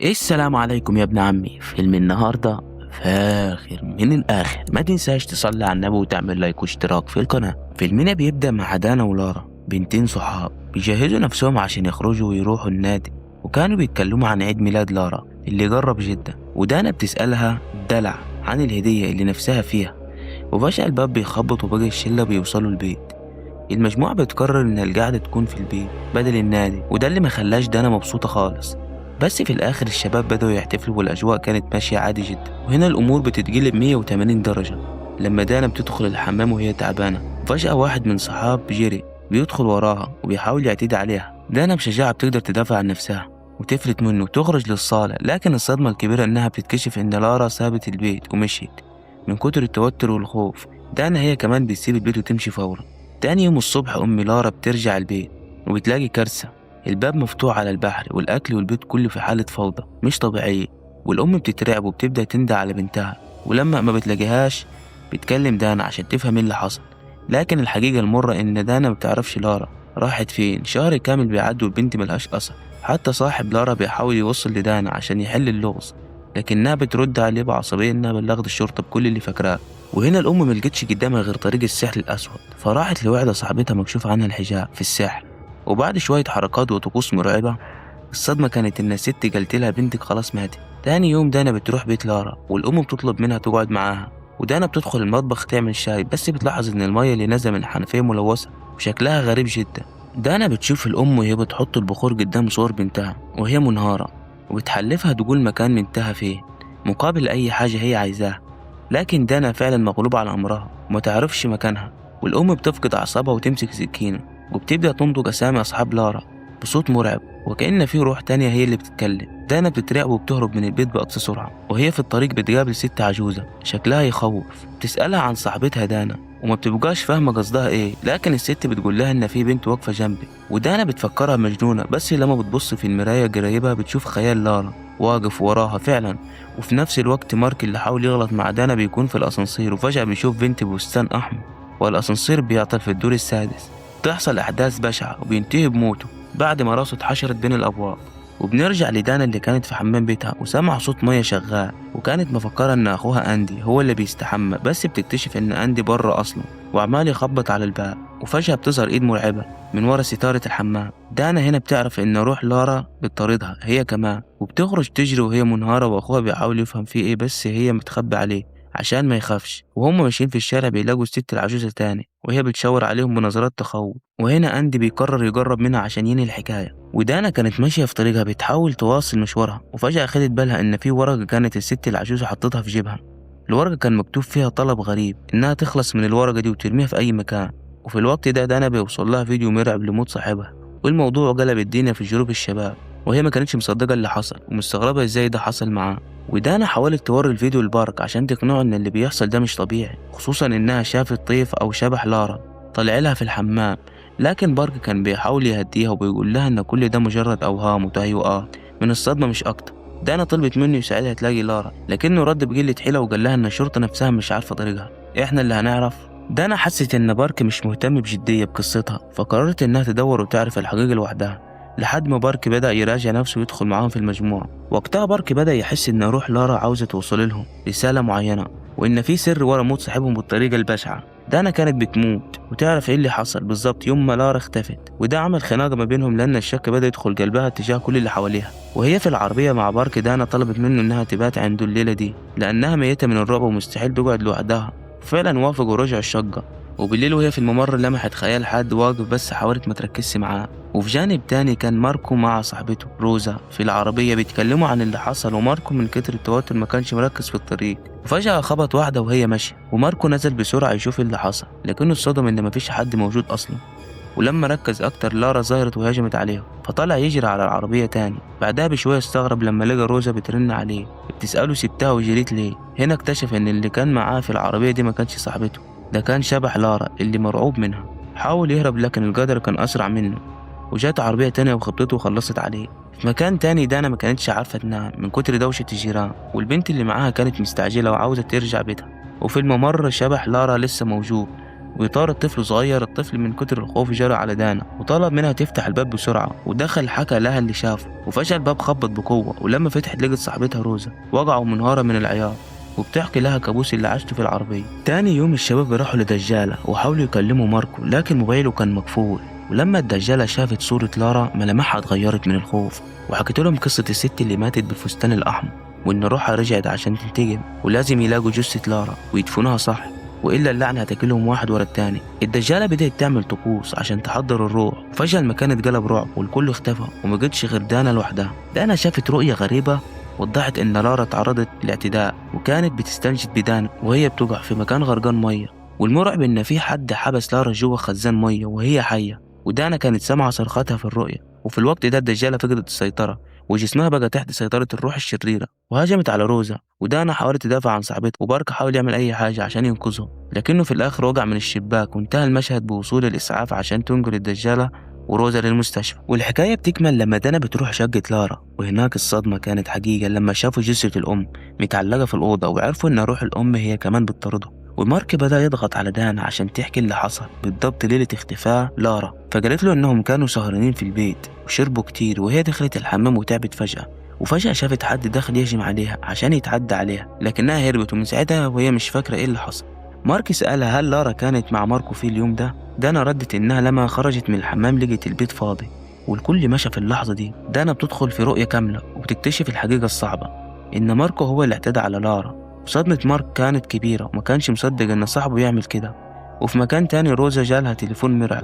السلام عليكم يا ابن عمي. فيلم النهاردة فاخر من الآخر، ما تنساش تصلي على النبي وتعمل لايك واشتراك في القناة. فيلمنا بيبدأ مع دانا ولارا، بنتين صحاب بيجهزوا نفسهم عشان يخرجوا ويروحوا النادي، وكانوا بيتكلموا عن عيد ميلاد لارا اللي جرب جدا، ودانا بتسألها دلع عن الهدية اللي نفسها فيها، وفجأة الباب بيخبط وباقي الشلة بيوصلوا البيت. المجموعة بتقرر إن القعدة تكون في البيت بدل النادي، وده اللي مخلاش دانا مبسوطة خالص. بس في الآخر الشباب بدأوا يحتفلوا والأجواء كانت ماشية عادي جدا. وهنا الأمور بتتقلب 180 درجة لما دانا بتدخل الحمام وهي تعبانة، فجأة واحد من صحاب جيري بيدخل وراها وبيحاول يعتدي عليها. دانا بشجاعة بتقدر تدافع عن نفسها وتفلت منه وتخرج للصالة، لكن الصدمة الكبيرة إنها بتتكشف إن لارا سابت البيت ومشيت من كتر التوتر والخوف. دانا هي كمان بتسيب البيت وتمشي فورا. تاني يوم الصبح أم لارا بترجع البيت وبتلاقي كارثة، الباب مفتوح على البحر والأكل والبيت كله في حالة فوضى مش طبيعية، والأم بتترعب وبتبدأ تندى على بنتها، ولما ما بتلاقيهاش بتكلم دانا عشان تفهم ايه اللي حصل. لكن الحقيقة المرة إن دانا ما بتعرفش لارا راحت فين. شهر كامل بيعدي والبنت ملهاش أثر، حتى صاحب لارا بيحاول يوصل لدانا عشان يحل اللغز، لكنها بترد عليه بعصبية إنها بلغت الشرطة بكل اللي فاكراه. وهنا الأم ملقتش قدامها غير طريق السحر الأسود، فراحت لوحدة صاحبتها مكشوف عنها الحجاب في السحر، وبعد شوية حركات وطقوس مرعبة الصدمة كانت إن الست قالت لها بنتك خلاص ماتت. تاني يوم دانا بتروح بيت لارا والأم بتطلب منها تقعد معاها، ودانا بتدخل المطبخ تعمل شاي، بس بتلاحظ إن المية اللي نازلة من الحنفية ملوثة وشكلها غريب جدا. دانا بتشوف الأم وهي بتحط البخور قدام صور بنتها وهي منهارة، وبتحلفها تقول مكان بنتها فين مقابل أي حاجة هي عايزاها، لكن دانا فعلا مغلوبة على أمرها وما تعرفش مكانها. والأم بتفقد أعصابها وتمسك سكينة وبتبدأ تنطق أسامي أصحاب لارا بصوت مرعب وكأن في روح تانية هي اللي بتتكلم. دانا بتترعب وبتهرب من البيت بأقصى سرعة، وهي في الطريق بتقابل ست عجوزة شكلها يخوف، بتسألها عن صاحبتها دانا وما بتبقاش فاهمة قصدها إيه، لكن الست بتقول لها إن في بنت واقفة جنبي، ودانا بتفكرها مجنونة، بس لما بتبص في المراية قريبها بتشوف خيال لارا واقف وراها فعلا. وفي نفس الوقت مارك اللي حاول يغلط مع دانا بيكون في الأسانسير، وفجأة بيشوف بنت بفستان أحمر والأسانسير بيعطل في الدور السادس. تحصل أحداث بشعة وبينتهي بموته بعد ما راسه اتحشرت بين الأبواب. وبنرجع لدانا اللي كانت في حمام بيتها وسمع صوت مية شغال، وكانت مفكرة إن أخوها أندي هو اللي بيستحمى، بس بتكتشف إن أندي بره أصلا وعمال يخبط على الباب، وفجأة بتظهر إيد مرعبة من ورا ستارة الحمام. دانا هنا بتعرف إن روح لارا بتطاردها هي كمان، وبتخرج تجري وهي منهارة، وأخوها بيحاول يفهم فيه إيه بس هي متخبي عليه عشان ما يخافش. وهم ماشيين في الشارع بيلاقوا الست العجوزة تاني وهي بتشاور عليهم بنظرات تخوف، وهنا أندي بيقرر يجرب منها عشان ينهي الحكاية. ودانا كانت ماشية في طريقها بتحاول تواصل مشوارها، وفجأة خدت بالها إن في ورقة كانت الست العجوزة حطتها في جيبها. الورقة كان مكتوب فيها طلب غريب إنها تخلص من الورقة دي وترميها في أي مكان. وفي الوقت ده دانا بيوصل لها فيديو مرعب لموت صاحبها، والموضوع قلب الدنيا في جروب الشباب، وهي ما كانتش مصدقة اللي حصل ومستغربة إزاي ده حصل معاه. ودانا حاولت توري الفيديو لبارك عشان تقنعه إن اللي بيحصل ده مش طبيعي، خصوصا إنها شافت طيف أو شبح لارا طلع لها في الحمام، لكن بارك كان بيحاول يهديها وبيقول لها إن كل ده مجرد أوهام وتهيؤات من الصدمة مش أكتر. دانا طلبت منه يساعدها تلاقي لارا، لكنه رد بقلة حيلة وقال لها إن الشرطة نفسها مش عارفة طريقها، إحنا اللي هنعرف. دانا حست إن بارك مش مهتم بجدية بقصتها، فقررت إنها تدور وتعرف الحقيقة لوحدها، لحد ما بارك بدأ يراجع نفسه ويدخل معاهم في المجموعة. وقتها بارك بدأ يحس إن روح لارا عاوزة توصل لهم رسالة معينة، وإن في سر ورا موت صاحبهم بالطريقة البشعة. دانا كانت بتموت وتعرف إيه اللي حصل بالظبط يوم ما لارا اختفت، وده عمل خناقة ما بينهم لأن الشك بدأ يدخل قلبها تجاه كل اللي حواليها. وهي في العربية مع بارك دانا طلبت منه إنها تبات عنده الليلة دي لأنها ميتة من الرعب ومستحيل تقعد لوحدها. فعلا وافق ورجع الشقة. وبالليل وهي في الممر لمحت خيال حد واقف، بس حاولت ما تركزش معاه. وفي جانب تاني كان ماركو مع صاحبته روزا في العربية بيتكلموا عن اللي حصل، وماركو من كتر التوتر ما كانش مركز في الطريق، وفجأة خبط واحدة وهي ماشية، وماركو نزل بسرعة يشوف اللي حصل، لكنه اتصدم إن مفيش حد موجود أصلا. ولما ركز أكتر لارا ظهرت وهجمت عليهم، فطلع يجري على العربية تاني. بعدها بشوية استغرب لما لقى روزا بترن عليه بتسأله سبتها وجريت ليه. هنا اكتشف إن اللي كان معاه في العربية دي ما كانش صاحبته، ده كان شبح لارا اللي مرعوب منها. حاول يهرب لكن القدر كان أسرع منه، وجات عربية تانية وخبطته وخلصت عليه. في مكان تاني دانا ما كانتش عارفة تنام من كتر دوشة الجيران، والبنت اللي معاها كانت مستعجلة وعاوزة ترجع بيتها. وفي الممر شبح لارا لسه موجود، ويطارد طفل صغير. الطفل من كتر الخوف جرى على دانا وطلب منها تفتح الباب بسرعة، ودخل حكى لها اللي شافه. وفجأة الباب خبط بقوة، ولما فتحت لقت صاحبتها روزا وقعوا منهارة من العياط وبتحكي لها كابوس اللي عاشته في العربية. تاني يوم الشباب راحوا لدجالة وحاولوا يكلموا ماركو، لكن موبايله كان مقفول. ولما الدجالة شافت صورة لارا ملامحها اتغيرت من الخوف، وحكت لهم قصة الست اللي ماتت بالفستان الأحمر، وإن روحها رجعت عشان تنتقم، ولازم يلاقوا جثة لارا ويدفنوها صح، وإلا اللعنة هتاكلهم واحد ورا التاني. الدجالة بدأت تعمل طقوس عشان تحضر الروح، وفجأة المكان اتقلب رعب والكل اختفى ومجتش غير دانا لوحدها. دانا شافت رؤية غريبة وضحت إن لارا تعرضت لاعتداء، وكانت بتستنجد بدانا وهي بتقع في مكان غرقان مية. والمرعب إن في حد حبس لارا جوه خزان مية وهي حية، ودانا كانت سامعة صرخاتها في الرؤية. وفي الوقت ده الدجالة فقدت السيطرة وجسمها بقى تحت سيطرة الروح الشريرة، وهجمت على روزا. ودانا حاولت تدافع عن صاحبتها، وبارك حاول يعمل أي حاجة عشان ينقذهم، لكنه في الآخر وقع من الشباك. وانتهى المشهد بوصول الإسعاف عشان تنقل الدجالة وروزا للمستشفى. والحكاية بتكمل لما دانا بتروح شقة لارا، وهناك الصدمة كانت حقيقة لما شافوا جثة الأم متعلقة في الأوضة، وعرفوا إن روح الأم هي كمان بتطارده. ومارك بدأ يضغط على دانا عشان تحكي اللي حصل بالضبط ليلة اختفاء لارا، فقالت له إنهم كانوا سهرانين في البيت وشربوا كتير، وهي دخلت الحمام وتعبت فجأة، وفجأة شافت حد داخل يهجم عليها عشان يتعدى عليها، لكنها هربت، ومن ساعتها وهي مش فاكرة إيه اللي حصل. مارك سألها هل لارا كانت مع ماركو في اليوم ده؟ دانا ردت إنها لما خرجت من الحمام لقت البيت فاضي والكل مشى. في اللحظة دي دانا بتدخل في رؤية كاملة وبتكتشف الحقيقة الصعبة إن ماركو هو اللي اعتدى على لارا. وصدمة مارك كانت كبيرة وما كانش مصدق إن صاحبه يعمل كده. وفي مكان تاني روزا جالها تليفون مرعب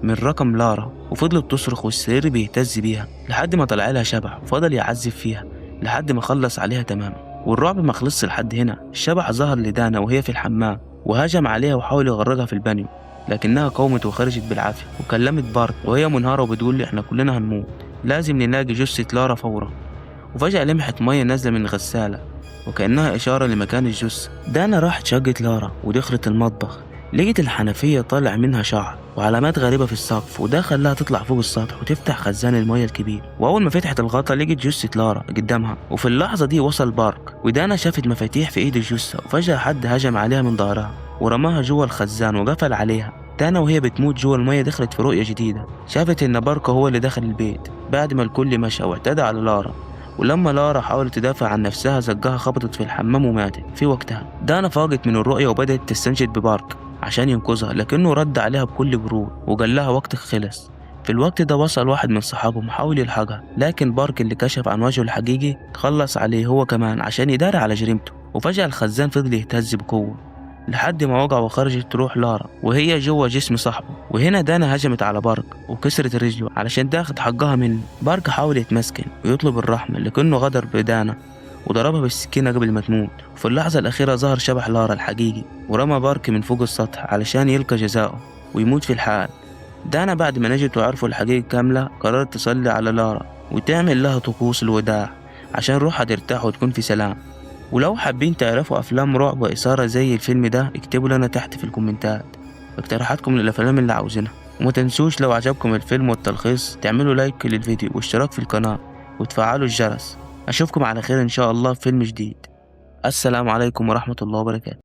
من رقم لارا، وفضلت تصرخ والسرير بيهتز بيها لحد ما طلع لها شبح وفضل يعذب فيها لحد ما خلص عليها تماما. والرعب ما خلصش لحد هنا، الشبح ظهر لدانا وهي في الحمام وهجم عليها وحاول يغرقها في البانيو، لكنها قاومت وخرجت بالعافية. وكلمت بارك وهي منهارة وبتقول احنا كلنا هنموت، لازم نلاقي جثة لارا فورا. وفجأة لمحت مية نازلة من الغسالة وكأنها إشارة لمكان الجثة. دانا راحت شقة لارا ودخلت المطبخ، لقيت الحنفية طالع منها شعر وعلامات غريبة في السقف، وده خلاها تطلع فوق السطح وتفتح خزان المية الكبير. وأول ما فتحت الغطا لقيت جثة لارا قدامها. وفي اللحظة دي وصل بارك، ودانا شافت مفاتيح في إيد الجثة، وفجأة حد هجم عليها من ظهرها ورماها جوه الخزان وقفل عليها. دانا وهي بتموت جوه المية دخلت في رؤية جديدة، شافت إن بارك هو اللي دخل البيت بعد ما الكل مشى واعتدى على لارا. ولما لارا حاولت تدافع عن نفسها زجها خبطت في الحمام وماتت في وقتها. دانا فاقت من الرؤية وبدأت تستنجد ببارك عشان ينقذها، لكنه رد عليها بكل برود وقال لها وقتك خلص. في الوقت ده وصل واحد من صحابهم حاول يلحقها، لكن بارك اللي كشف عن وجهه الحقيقي خلص عليه هو كمان عشان يداري على جريمته. وفجأة الخزان فضل يهتز بقوة لحد ما وقع وخرجت روح لارا وهي جوه جسم صاحبه. وهنا دانا هجمت على بارك وكسرت رجله علشان تاخد حقها منه. بارك حاول يتمسكن ويطلب الرحمة، لكنه غدر بدانا وضربها بالسكينة قبل ما تموت. وفي اللحظة الأخيرة ظهر شبح لارا الحقيقي ورمى بارك من فوق السطح علشان يلقى جزاؤه ويموت في الحال. دانا بعد ما نجت وعرفوا الحقيقة كاملة قررت تصلي على لارا وتعمل لها طقوس الوداع عشان روحها ترتاح وتكون في سلام. ولو حابين تعرفوا أفلام رعب وإثارة زي الفيلم ده اكتبوا لنا تحت في الكومنتات اقتراحاتكم للأفلام اللي عاوزينها. وما تنسوش لو عجبكم الفيلم والتلخيص تعملوا like للفيديو واشتراك في القناة وتفعلوا الجرس. أشوفكم على خير إن شاء الله في فيلم جديد. السلام عليكم ورحمة الله وبركاته.